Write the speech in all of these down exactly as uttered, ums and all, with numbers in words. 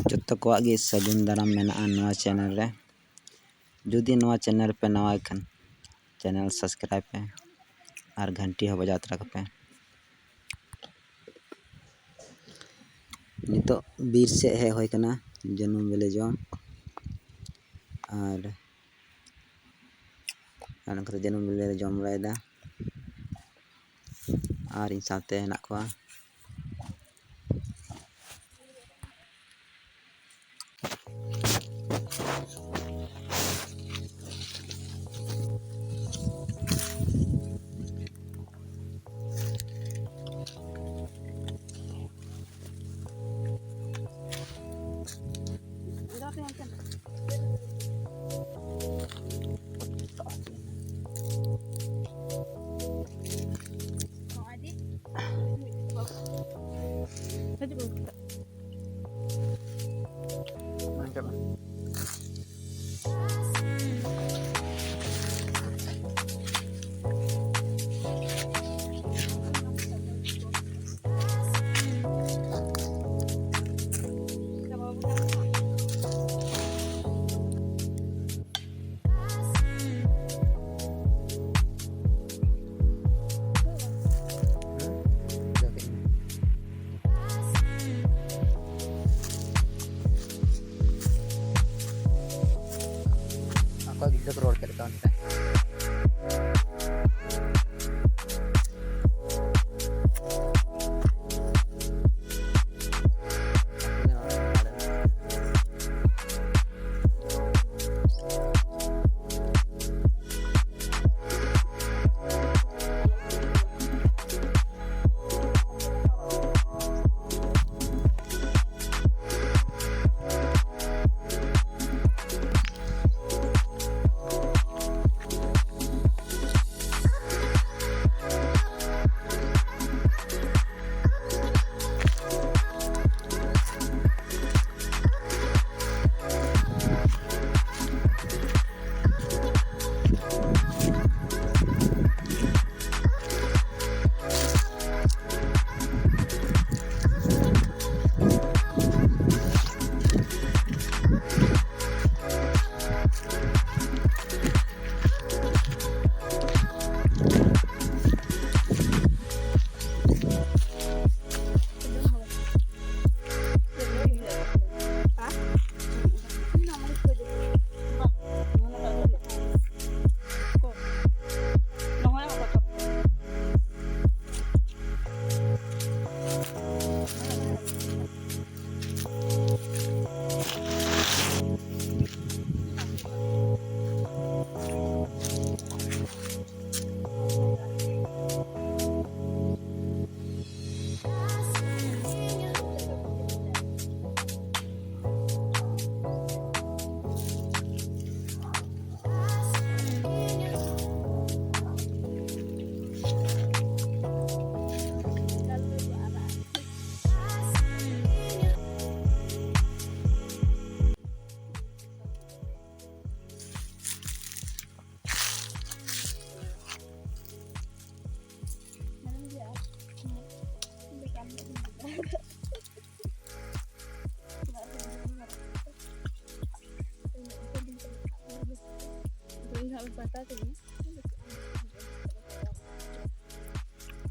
ᱡᱚᱛᱚ ᱠᱚᱣᱟᱜ ᱜᱮ ᱥᱟᱹᱜᱩᱱ ᱫᱟᱨᱟᱢ ᱢᱮᱱᱟᱜᱼᱟ ᱱᱚᱣᱟ ᱪᱮᱱᱮᱞ ᱨᱮ᱾ ᱡᱩᱫᱤ ᱱᱚᱣᱟ ᱪᱮᱱᱮᱞ ᱯᱮ ᱱᱟᱣᱟ ᱠᱷᱟᱱ, ᱪᱮᱱᱮᱞ ᱥᱟᱵᱥᱠᱨᱟᱭᱤᱵᱽ ᱯᱮ ᱟᱨ ᱜᱷᱟᱱᱴᱤ ᱦᱚᱸ ᱵᱟᱡᱟᱣ ᱛᱚᱨᱟ ᱠᱟᱯᱮ᱾ ᱱᱤᱛᱚᱜ ᱵᱤᱨ ᱥᱮᱫ ᱦᱮᱡ ᱦᱩᱭ ᱠᱟᱱᱟ ᱡᱟᱹᱱᱩᱢ ᱵᱤᱞᱤ ᱡᱚᱢ, ᱟᱨ ᱟᱨ ᱱᱚᱝᱠᱟ ᱡᱟᱹᱱᱩᱢ ᱵᱤᱞᱤ ᱞᱮ ᱡᱚᱢ ᱵᱟᱲᱟᱭᱮᱫᱟ᱾ ᱟᱨ ᱤᱧ ᱥᱟᱶᱛᱮ ᱦᱮᱱᱟᱜ ᱠᱚᱣᱟ᱾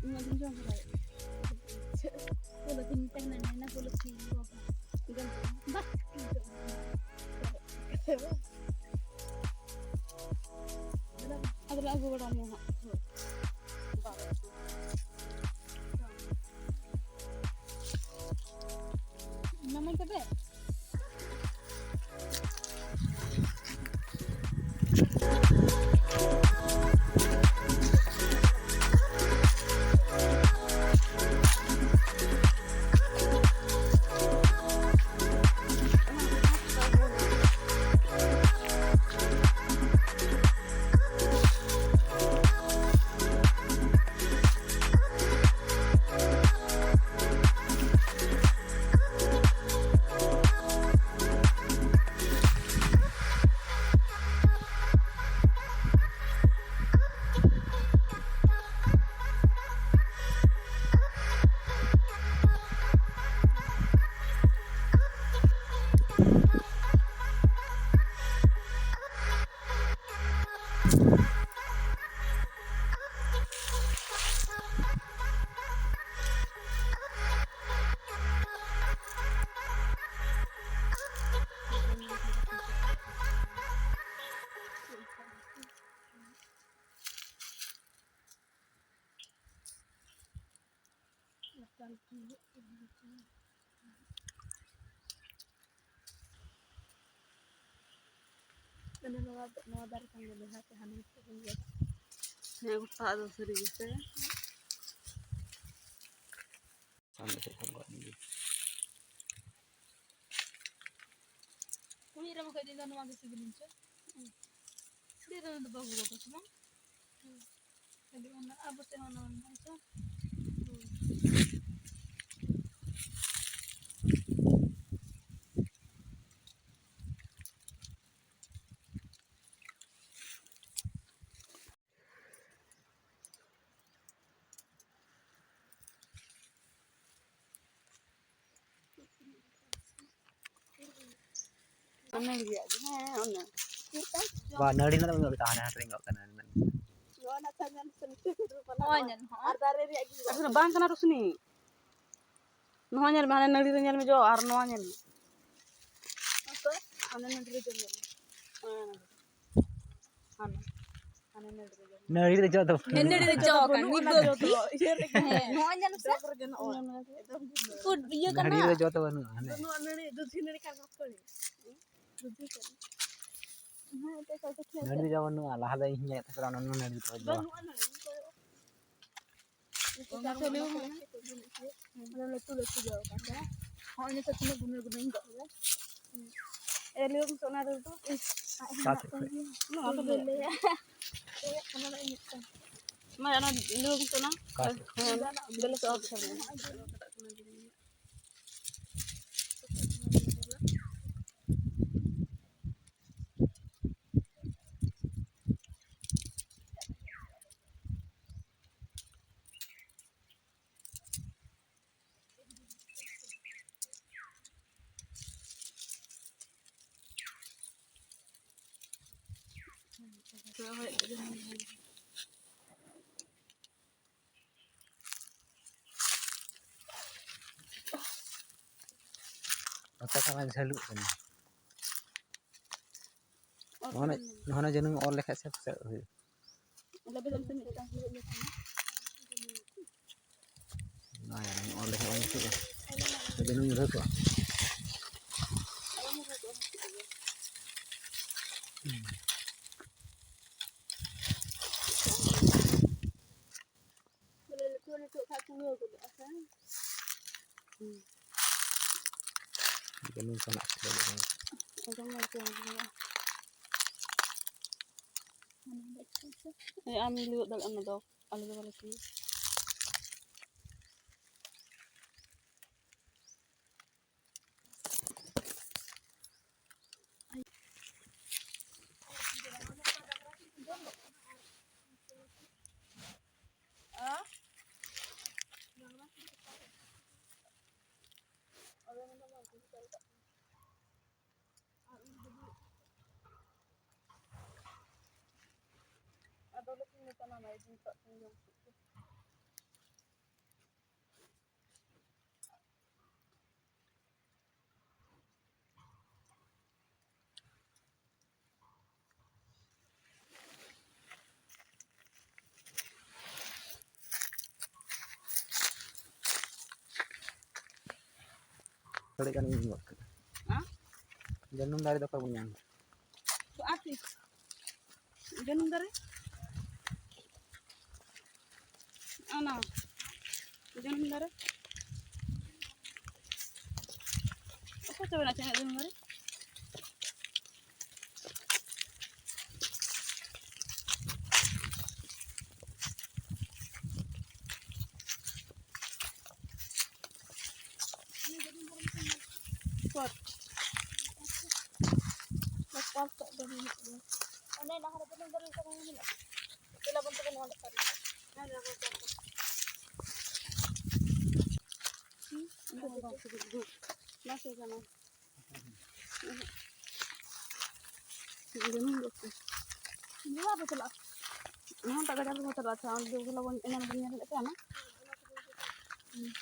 ᱚᱱᱟ ᱫᱚᱧ ᱡᱚᱢ ᱵᱟᱲᱟᱭᱮᱫ᱾ ᱯᱩᱨᱟᱹ ᱛᱤᱧ ᱛᱟᱦᱮᱱᱟ, ᱢᱮᱱᱟ ᱯᱩᱨᱟᱹ ᱛᱤᱧ ᱜᱚᱜᱟ᱾ ᱡᱚᱢ ᱵᱟ᱾ ᱟᱫᱚ ᱞᱮ ᱟᱹᱜᱩ ᱵᱟᱲᱟ ᱢᱮᱭᱟ ᱦᱟᱸᱜ᱾ ᱚᱱᱟ ᱢᱟ ᱛᱚᱵᱮ᱾ ᱢᱟᱱᱮ ᱱᱚᱣᱟ, ᱱᱚᱣᱟ ᱫᱟᱨᱮ ᱠᱷᱟᱱ ᱜᱮ ᱞᱮᱦᱟ ᱛᱮ ᱦᱟᱱᱮ ᱱᱤᱛᱚᱜ ᱵᱚᱱ ᱜᱮᱫᱟ᱾ ᱦᱮᱸ, ᱜᱚᱴᱟ ᱫᱚ ᱥᱟᱹᱨᱤ ᱜᱮᱥᱮ᱾ ᱥᱟᱢᱱᱮ ᱥᱮᱫ ᱠᱷᱚᱱ ᱜᱚᱫ ᱤᱫᱤ᱾ ᱠᱩᱲᱤ ᱨᱮ ᱵᱟᱠᱷᱟᱡ ᱫᱤᱱ ᱫᱚ ᱱᱚᱣᱟ ᱜᱮ ᱥᱤᱵᱤᱞᱤᱧ ᱪᱚ᱾ ᱠᱩᱲᱤ ᱨᱮ ᱫᱚ ᱵᱟᱹᱦᱩ ᱵᱟᱠᱚ ᱥᱮ ᱵᱟᱝ? ᱠᱷᱟᱹᱞᱤ ᱚᱱᱟ ᱟᱵᱚ ᱥᱮᱫ ᱦᱚᱸ ᱱᱚᱣᱟ ᱢᱮᱱᱟᱜᱼᱟ ᱪᱚ᱾ ᱚᱱᱮ ᱨᱮᱭᱟᱜ ᱜᱮ, ᱦᱮᱸ, ᱚᱱᱮ᱾ ᱵᱟ, ᱱᱟᱹᱲᱤ ᱨᱮᱱᱟᱜ ᱫᱚ ᱵᱟᱹᱱᱩᱜ ᱞᱮᱠᱟ, ᱦᱟᱱᱮ ᱦᱟᱴ ᱨᱮ ᱧᱮᱞᱚᱜ ᱠᱟᱱᱟ᱾ ᱱᱚᱣᱟ ᱱᱟᱠᱷᱟ ᱧᱮᱞ ᱥᱮ ᱱᱤᱛᱚᱜ ᱫᱚ ᱵᱟᱹᱱᱩᱜᱼᱟ᱾ ᱱᱚᱜᱼᱚᱭ ᱧᱮᱞ, ᱦᱚᱸᱜᱼᱚᱭ᱾ ᱟᱨ ᱫᱟᱨᱮ ᱨᱮᱭᱟᱜ ᱜᱮ ᱟᱫᱚ ᱵᱟᱝ ᱠᱟᱱᱟ ᱨᱩᱥᱱᱤ᱾ ᱱᱚᱣᱟ ᱧᱮᱞ ᱢᱮ, ᱦᱟᱱᱮ ᱱᱟᱹᱲᱤ ᱨᱮ ᱧᱮᱞ ᱢᱮ ᱡᱚ, ᱟᱨ ᱱᱚᱣᱟ ᱧᱮᱞ ᱢᱮ᱾ ᱦᱟᱱᱮ ᱱᱟᱹᱲᱤ ᱨᱮ ᱡᱚ ᱧᱮᱞ ᱢᱮ᱾ ᱦᱟᱱᱮ, ᱦᱟᱱᱮ ᱱᱟᱹᱲᱤ ᱨᱮ ᱡᱚ᱾ ᱱᱟᱹᱲᱤ ᱨᱮ ᱡᱚ ᱫᱚ ᱵᱟᱹᱱᱩᱜᱼᱟ᱾ ᱱᱟᱹᱲᱤ ᱨᱮ ᱡᱚ ᱠᱟᱱ, ᱢᱤᱫ ᱫᱚ ᱤᱭᱟᱹ ᱨᱮᱜᱮ᱾ ᱦᱮᱸ, ᱱᱚᱣᱟ ᱧᱮᱞ ᱢᱮᱥᱮ᱾ ᱰᱚᱜᱽ ᱨᱮᱜᱮ ᱱᱚᱜᱼᱚᱭ᱾ ᱮᱠᱫᱚᱢ ᱤᱭᱟᱹ ᱠᱟᱱᱟ᱾ ᱱᱟᱹᱲᱤ ᱨᱮ ᱡᱚ ᱫᱚ ᱵᱟᱹᱱᱩᱜᱼᱟ, ᱦᱟᱱᱮ᱾ ᱱᱚᱣᱟ ᱱᱟᱹᱲᱤ ᱫᱩᱫᱷᱤ ᱱᱟᱹᱲᱤ ᱠᱟᱱ ᱜᱚᱯᱚᱲᱤ᱾ ᱫᱩᱫᱷᱤ ᱠᱟᱱᱟ᱾ ᱦᱮᱸ, ᱮᱴᱟᱜ ᱥᱟᱶᱛᱮ ᱠᱷᱮᱞ ᱱᱟᱹᱲᱤ ᱫᱚ ᱡᱚ ᱵᱟᱹᱱᱩᱜᱼᱟ, ᱞᱟᱦᱟ ᱫᱚ ᱤᱧ ᱧᱮᱞᱮᱫ ᱛᱟᱦᱮᱸ ᱠᱟᱱᱟ, ᱚᱱᱟ ᱱᱟᱹᱲᱤ ᱫᱚ ᱡᱚ᱾ ᱵᱟᱹᱱᱩᱜᱼᱟ ᱱᱟᱹᱲᱤ᱾ ᱚᱱᱟ ᱛᱮ ᱞᱟᱹᱭ ᱢᱮ᱾ ᱚᱱᱟ ᱞᱟᱹᱴᱩ ᱞᱟᱹᱴᱩ ᱡᱚ ᱠᱟᱱᱟ᱾ ᱦᱚᱸᱜᱼᱚᱭ ᱱᱤᱛᱚᱜ ᱛᱤᱱᱟᱹᱜ ᱜᱩᱱᱟᱹ ᱜᱩᱱᱟᱹᱧ ᱜᱚᱜ ᱠᱮᱫᱟ᱾ ᱮ, ᱞᱟᱹᱭ ᱢᱮᱥᱮ ᱚᱱᱟ ᱨᱮᱫᱚ᱾ ᱚᱠᱟ ᱴᱷᱮᱡ ᱠᱷᱚᱡ? ᱱᱚᱣᱟ ᱠᱚᱫᱚ ᱞᱟᱹᱭᱟ᱾ ᱚᱱᱟ ᱫᱚ ᱤᱧᱟᱹᱜ ᱠᱟᱱᱟ᱾ ᱢᱟ, ᱚᱱᱟ ᱞᱟᱹᱭ ᱢᱮᱥᱮ ᱚᱱᱟ᱾ ᱚᱠᱟ ᱴᱷᱮᱡ? ᱦᱮᱸ, ᱵᱮᱞᱮ ᱥᱮ ᱚᱛ ᱠᱷᱚᱱ᱾ ᱱᱚᱛᱮ ᱠᱷᱚᱱ ᱢᱟ ᱡᱷᱟᱹᱞᱩᱜ ᱠᱟᱱᱟ᱾ ᱱᱚᱜᱼᱚ ᱱᱟ, ᱱᱚᱜᱼᱚ ᱱᱟ ᱡᱟᱹᱱᱩᱢ ᱚᱨ ᱞᱮᱠᱷᱟᱡ ᱥᱮ ᱯᱟᱥᱮᱡ ᱦᱩᱭᱩᱜᱼᱟ᱾ ᱞᱮᱵᱮᱫ ᱚᱱᱛᱮ ᱢᱤᱫᱴᱟᱝ ᱦᱩᱭᱩᱜ ᱞᱮᱠᱟ᱾ ᱚᱱᱟ ᱡᱟᱹᱱᱩᱢ ᱚᱨ ᱞᱮᱠᱷᱟᱡ ᱵᱟᱝ ᱡᱩᱛᱩᱜᱼᱟ᱾ ᱡᱟᱹᱱᱩᱢ ᱧᱩᱨᱦᱟᱹ ᱠᱚᱜᱼᱟ᱾ ᱵᱚᱞᱮ ᱞᱟᱹᱴᱩ ᱞᱟᱹᱴᱩ ᱠᱷᱟᱡ ᱠᱩᱲᱟᱹᱣ ᱜᱚᱫᱚᱜᱼᱟ ᱥᱮ? ᱦᱩᱸ᱾ ᱡᱟᱹᱱᱩᱢ ᱥᱟᱱᱟᱜ ᱠᱟᱱᱟ᱾ ᱮᱠᱫᱚᱢ ᱞᱟᱹᱴᱩ ᱞᱟᱹᱴᱩ᱾ ᱮ, ᱟᱢ ᱞᱤᱣᱮᱫ ᱫᱟᱲᱮᱭᱟᱜᱼᱟ ᱚᱱᱟ ᱫᱚ, ᱟᱞᱮ ᱫᱚ ᱵᱟᱞᱮ ᱠᱩᱞᱤ᱾ ᱫᱟᱲᱮ ᱠᱟᱱ ᱜᱤᱧ ᱜᱚᱫ ᱠᱟᱜᱼᱟ᱾ ᱦᱮᱸ? ᱡᱟᱹᱱᱩᱢ ᱫᱟᱨᱮ ᱫᱚ ᱚᱠᱟ ᱵᱚᱱ ᱧᱟᱢ? ᱟᱨ ᱛᱤᱥ? ᱡᱟᱹᱱᱩᱢ ᱫᱟᱨᱮ? ᱚᱱᱟ ᱡᱟᱹᱱᱩᱢ ᱫᱟᱨᱮ? ᱚᱠᱟ ᱪᱟᱵᱟᱭᱮᱱᱟ ᱪᱮ ᱡᱟᱹᱱᱩᱢ ᱫᱟᱨᱮ? ᱚᱱᱮ ᱞᱟᱦᱟ ᱨᱮ ᱵᱩᱞᱩᱝ ᱫᱟᱨᱮ ᱞᱮᱠᱟ ᱵᱟᱝ ᱧᱮᱞᱚᱜᱼᱟ? ᱫᱮᱞᱟ ᱵᱚᱱ ᱛᱚᱵᱮ ᱱᱚᱣᱟ ᱞᱮᱠᱟ ᱨᱮ᱾ ᱦᱮᱸ, ᱱᱚᱣᱟ ᱞᱮᱠᱟ ᱨᱮ᱾ ᱦᱩᱸ, ᱵᱟᱝ ᱥᱤᱵᱤᱞ ᱠᱟᱱᱟ᱾ ᱡᱟᱹᱱᱩᱢ ᱫᱚ ᱚᱠᱚᱭ? ᱱᱚᱣᱟ ᱫᱚ ᱪᱟᱞᱟᱜᱼᱟ᱾ ᱱᱚᱣᱟ ᱴᱟᱜ ᱜᱟᱡᱟᱲ ᱫᱚ ᱪᱟᱞᱟᱜᱼᱟ᱾ ᱟᱪᱪᱷᱟ, ᱚᱸᱰᱮ ᱫᱚ ᱵᱚᱱ ᱮᱱᱟᱱ ᱵᱚᱱ ᱧᱮᱞ ᱞᱮᱫ ᱛᱟᱦᱮᱸ ᱚᱱᱟ᱾ ᱦᱩᱸ᱾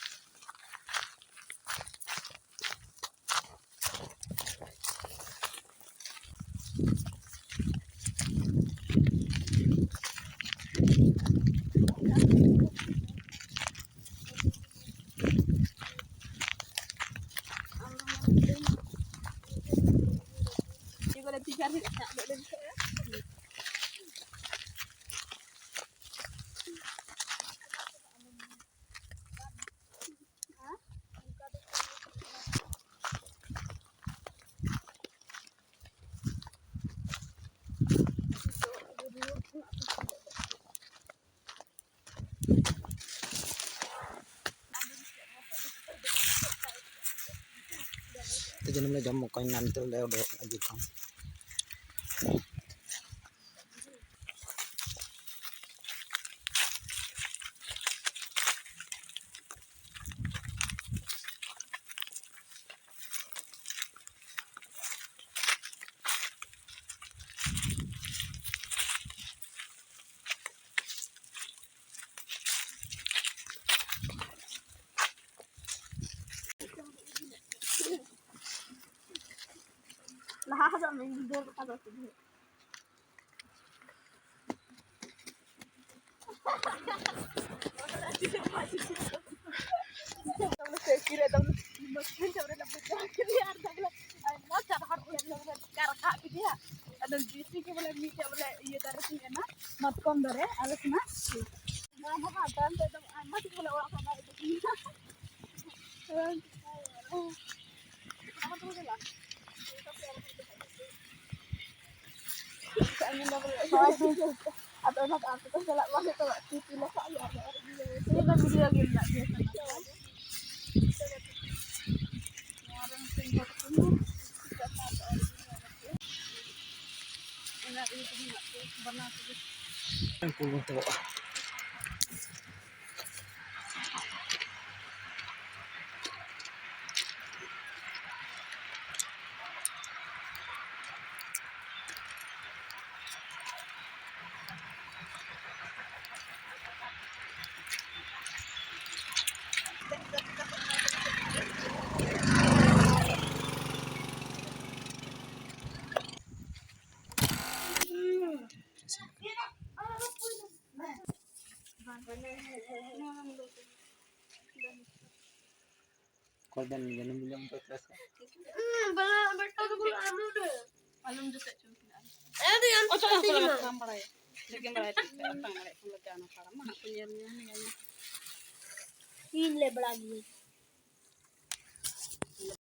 ᱛᱮ ᱡᱟᱹᱱᱩᱢ ᱞᱮ ᱡᱚᱢ ᱢᱚᱠᱚᱧ ᱮᱱᱟ, ᱱᱤᱛᱚᱜ ᱞᱮ ᱩᱰᱩᱠᱚᱜ ᱠᱟᱱᱟ ᱵᱤᱨ ᱠᱷᱚᱱ᱾ ᱟᱫᱚ ᱢᱮᱱ ᱫᱟᱹᱲ ᱠᱟᱛᱷᱟ ᱫᱚ ᱥᱩᱫᱷᱩ᱾ ᱟᱫᱚ ᱵᱚᱞᱮ ᱥᱟᱹᱭᱠᱤᱞ ᱨᱮ ᱮᱠᱫᱚᱢ ᱢᱟᱹᱥᱠᱤᱞ ᱛᱮ ᱵᱚᱞᱮ ᱞᱮ ᱵᱚᱡᱚ ᱠᱮᱫᱮᱭᱟ ᱟᱨ ᱵᱚᱞᱮ ᱟᱭᱢᱟ ᱪᱟᱨᱦᱟᱴ ᱛᱮ ᱵᱚᱞᱮ ᱠᱟᱨᱠᱷᱟ ᱠᱮᱫᱮᱭᱟ᱾ ᱟᱫᱚ ᱡᱮᱭᱥᱮ ᱠᱤ ᱵᱚᱞᱮ ᱢᱤᱫᱴᱮᱡ ᱵᱚᱞᱮ ᱤᱭᱟᱹ ᱫᱟᱨᱮ ᱛᱟᱦᱮᱸ ᱠᱟᱱᱟ, ᱢᱟᱛᱠᱚᱢ ᱫᱟᱨᱮ, ᱟᱞᱮ ᱥᱮᱱᱟᱜ᱾ ᱚᱱᱟ ᱦᱚᱸ ᱦᱟᱸᱜ ᱛᱟᱭᱚᱢ ᱛᱮ ᱮᱠᱫᱚᱢ ᱟᱭᱢᱟ ᱴᱷᱤᱠ ᱵᱚᱞᱮ ᱚᱲᱟᱜ ᱠᱷᱚᱱ ᱵᱟᱭ ᱩᱰᱩᱠ ᱞᱮᱱᱟ᱾ ᱟᱫᱚ ᱚᱱᱟ ᱫᱚ ᱟᱯᱮ ᱠᱚ ᱪᱟᱞᱟᱜ ᱵᱟᱝ ᱦᱩᱭᱩᱜ ᱛᱟᱢᱟ, ᱛᱤ ᱛᱤ ᱞᱚᱥᱚᱫ ᱦᱩᱭᱩᱜᱼᱟ, ᱟᱫᱚ ᱟᱨ ᱤᱭᱟᱹ ᱱᱤᱭᱟᱹ ᱫᱚ ᱵᱷᱤᱰᱤᱭᱳ ᱜᱮ ᱢᱮᱱᱟᱜ ᱜᱮᱭᱟ ᱥᱟᱱᱟᱢ ᱠᱚ᱾ ᱱᱚᱣᱟ ᱨᱮᱱ ᱥᱤᱝᱜᱚ ᱛᱟᱠᱚ ᱦᱚᱸ ᱚᱱᱟ ᱤᱭᱟᱹ ᱛᱮᱜᱮ ᱢᱮᱱᱟᱜ ᱠᱚᱣᱟ, ᱵᱟᱱᱟᱨ ᱛᱮᱜᱮ᱾ ᱩᱱᱠᱩ ᱠᱚ ᱛᱚᱜᱼᱟ᱾ ᱚᱠᱚᱭ ᱵᱮᱱ ᱡᱟᱹᱱᱩᱢ ᱵᱤᱞᱤ ᱚᱱᱠᱟ ᱪᱟᱥᱟ? ᱟᱞᱚᱢ ᱡᱚᱴᱮᱫ ᱦᱚᱪᱚ ᱠᱤᱱᱟ᱾ ᱟᱹᱰᱤ ᱟᱢ ᱚᱪᱚᱜ ᱠᱟᱹᱴᱤᱡ ᱚᱪᱚᱜ ᱢᱮ᱾ ᱵᱟᱢ ᱵᱟᱲᱟᱭᱟ᱾ ᱞᱮᱠᱤᱱ ᱵᱟᱲᱟᱭ ᱴᱷᱤᱠ ᱛᱮ ᱵᱟᱝ ᱵᱟᱲᱟᱭ ᱠᱷᱟᱱ ᱫᱚ ᱡᱟᱦᱟᱱᱟᱜ ᱯᱟᱲᱟᱢ ᱢᱟ ᱦᱟᱸᱜ ᱠᱚ ᱧᱮᱞ ᱢᱮᱭᱟ, ᱧᱮᱞ ᱢᱮᱭᱟ᱾ ᱤᱧ ᱞᱮ ᱵᱟᱲᱟᱭ ᱜᱤᱭᱟᱹᱧ᱾